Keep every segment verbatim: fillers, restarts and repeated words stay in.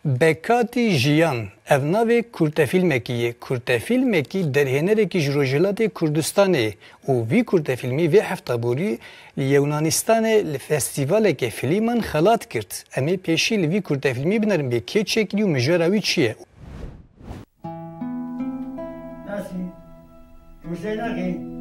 Bekatî Jiyan, ev navê kurtefîlmekî ye. Kurtefîlmekî derhênerekî ji Rojhilatê Kurdistanê û vî kurtefîlmî vê hefta borî li Yewnanistanê li festîvaleke fîlman xelat girt. Em ê pêşî li vî kurtefîlmî binerin bê kê çêkirî û mijara wî çi ye. Nasî. Huseyna Xî.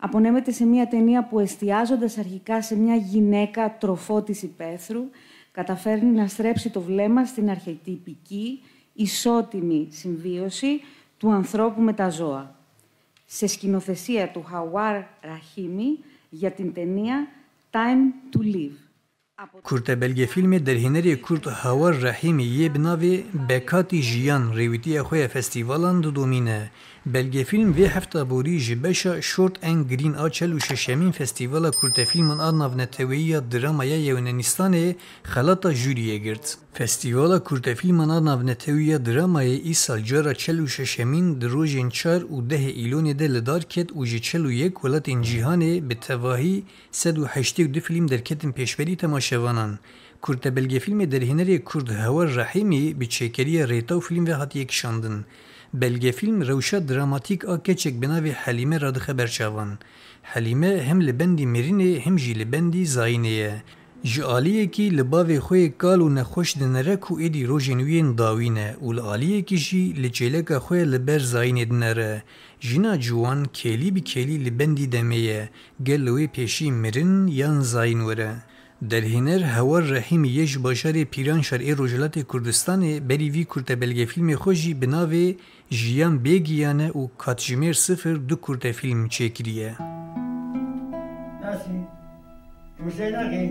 Απονέμεται σε μια ταινία που, εστιάζοντας αρχικά σε μια γυναίκα τροφό της υπαίθρου, καταφέρνει να στρέψει το βλέμμα στην αρχετυπική, ισότιμη συμβίωση του ανθρώπου με τα ζώα. Σε σκηνοθεσία του Hawar Rahimi για την ταινία Time to Live. Kurte belgefîlmê derhênerê kurd Hawar Rehîmî yê bi navê Bekatî Jiyan rêwîtiya xwe ya festîvalan didomîne. Belgefîlm vê hefta borî ji beşa Short and Green a çel û şeşemîn Festîvala Kurtefîlman a Navneteweyî ya Drama ya Yewnenistanê xelata jûriyê girt. Festîvala Kurtefîlman a Navnetewî ya Dramayê îsal cara çel û şeşemîn di rojên çar û dehê Îlonê de li dar ket û ji çel û yek welatên cîhanê bi tevahî sed û heştê û du fîlm derketin pêşberî temaşevanan. Kurtebelgefîlmê derhênerê kurd Hawar Rehîmî bi çêkeriya Rêta û Fîlm ve hatiye kişandin. Belgefîlm rewşa dramatîk a keçek bi navê Helîme radixe ber çavan. Helîme hem li bendî mirinê hem jî li bendî zayînê ye. Ji aliyekî li bavê xwe yê kal û nexweş dinere ku êdî rojên wî yên dawî ne û li aliyekî jî li çêleka xwe li ber zayînê dinere. Jina ciwan kêlî bi kêlî li bendî demê ye, gelo wê pêşî mirin yan zayîn were. Derhêner Hawar Rehîmî yê ji bajarê Pîranşar ê Rojhilatê Kurdistanê berî vî kurte belgefîlmê xwe jî bi navê Jiyan Bêgiyan e û katjimêr sifir du kurtefîlm çêkiriye. Nasî. Huseyna Xî.